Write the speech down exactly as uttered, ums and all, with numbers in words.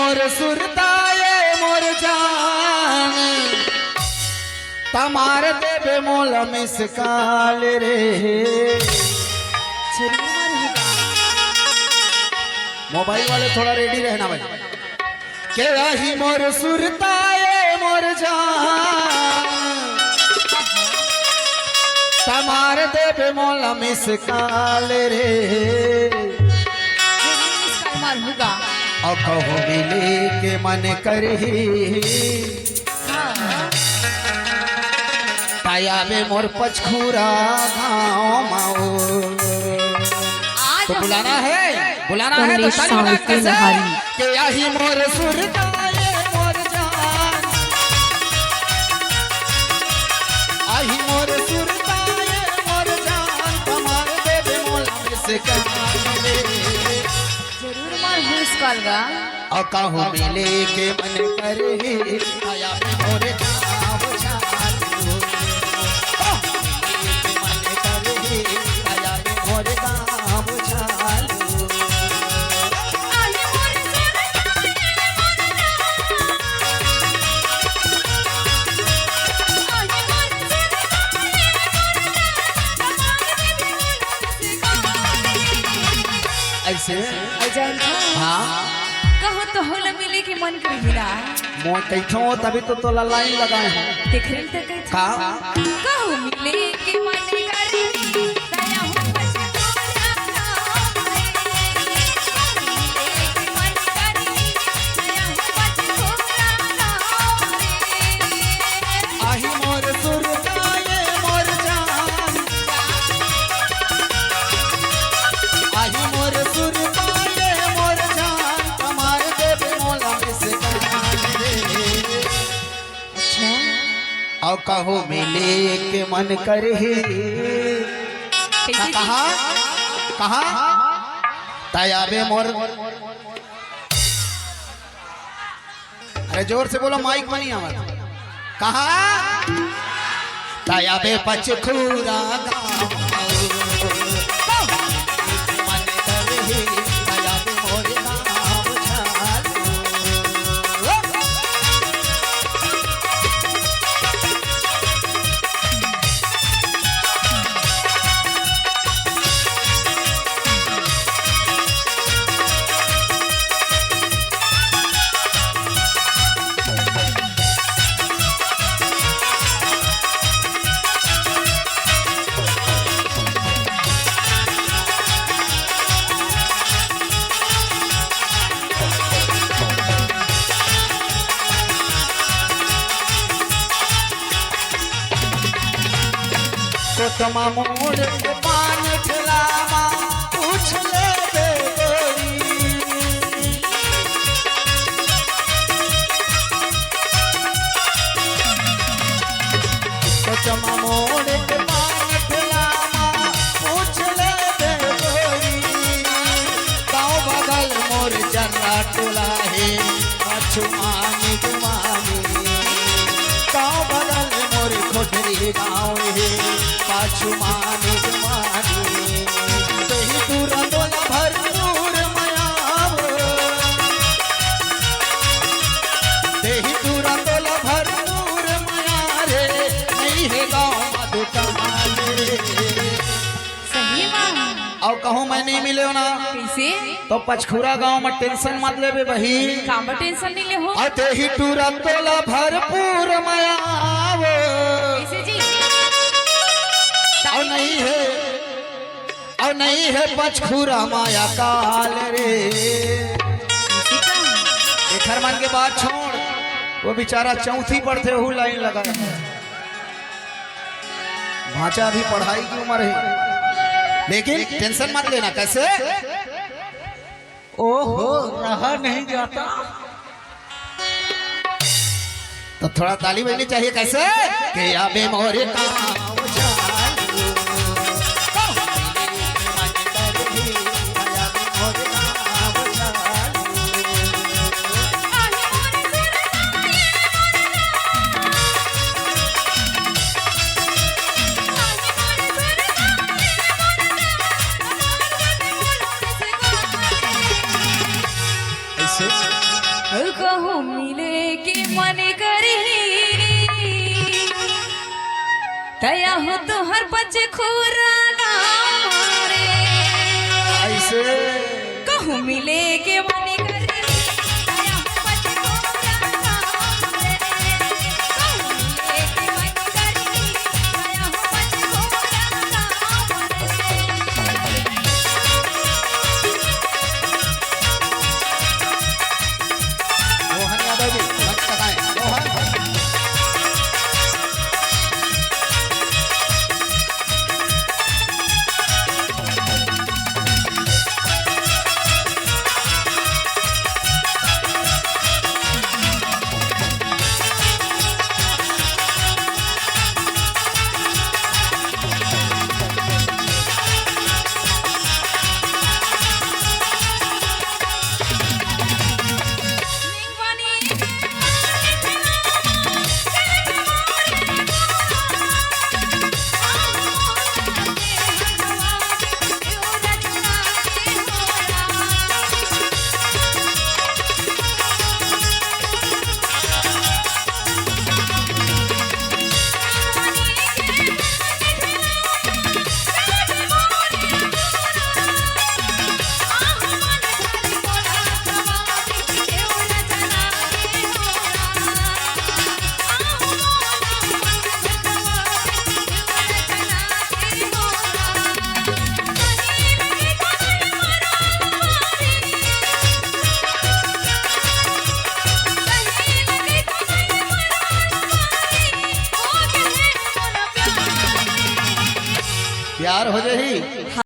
मोर सुरता ये मोर जान, त मार देबे मोला मिस कॉल रे। जरूर मारूंगा। मोबाइल वाले थोड़ा रेडी रहना भाई। के आही मोर सुरता ये मोर जान, त मार देबे मोला मिस कॉल रे। जरूर मिस कॉल मारूंगा। अउ कहूँ मिले के मन करही, हाँ। त आबे मोर पचखुरा गाँव मा ओ। आज तो बुलाना है, बुलाना है तो पहले ताली बजा शांति कैसे? लहारी। के आही मोर सुरता ये मोर जान, आही मोर सुरता ये मोर जान, त मार देबे मोला मिस कॉल रे। जरूर मार मिस कॉल गा। अउ कहूँ मिले के मन करही, आबे मोर गाँव चालू। कहूँ मिले के मन करही, आबे मोर गाँव चालू। ऐसे? अउ जानथो? हाँ। कहूँ तो होला मिले के मन करही ना। मोर कहिथों तभी तो तोला लाइन लगाए हँव। तेखरे ल तो कहिथों। का? कहूँ मिले के मन करही, तया हूँ पचखुरा गाँव रे। कहूँ मिले के मन करही, तया हूँ पचखुरा गाँव रे। आही मोर सुरता ये मोर जान, आही मोर सुरता ये मोर जान, त मार देबे मोला मिस कॉल रे। अच्छा। अउ कहूँ मिले के मन करही। कैसे जी? कहाँ? कहाँ? त आबे मोर अरे जोर से बोलो, माइक म नइ आवत। कहाँ? त आबे पचखुरा गाँव। मन करही, त आबे मोर गाँव चालू। कोतमा मोड़ के पान ठेला मा पूछ लेबे गोरी। कोतमा मोड़ के पान ठेला मा पूछ लेबे गोरी। गाँव बगल मोर चर्रा टोला हे, पाछू मानी दुमानी। गाँव बगल मोर कोठरी गाँव हे, पाछू मानी दुमानी। तेही टूरा तोला भरपूर मया वो। तेही टूरा तोला भरपूर मया रे, नइ हे गाँव मा दुकान रे। सही मा। अउ कहूँ मैं नइ मिलेंव ना। कइसे? तो पचखुरा गाँव म टेंशन मत लेबे बहिन। काबर टेंशन नइ लेहूँ? अउ तेही टूरा तोला भरपूर मया वो। कइसे जी? अउ नइ हे, अउ नइ हे पचखुरा मया काल रे। कइसे का? एखर मन के बात छोड़, वो बेचारा चौथी पढ़थे, ओहू लाइन लगा। भांचा अभी पढ़ाई की उम्र हे, लेकिन टेंशन मत लेना। कइसे? ओहो, रहा नहीं जाता। तो थोड़ा ताली बजनी चाहिए। कइसे? के आबे मोरे गाँव चालू। ऐसे। तया हो तुहर पचखुरा गाँव रे। ऐसे। कहूँ मिले के मन करी। तया हो पचखुरा गाँव रे। कहूँ मिले के मन करी। तया हो पचखुरा गाँव रे। मोहन यादव जी, मंच तक आए। मोहन। प्यार हो जाही।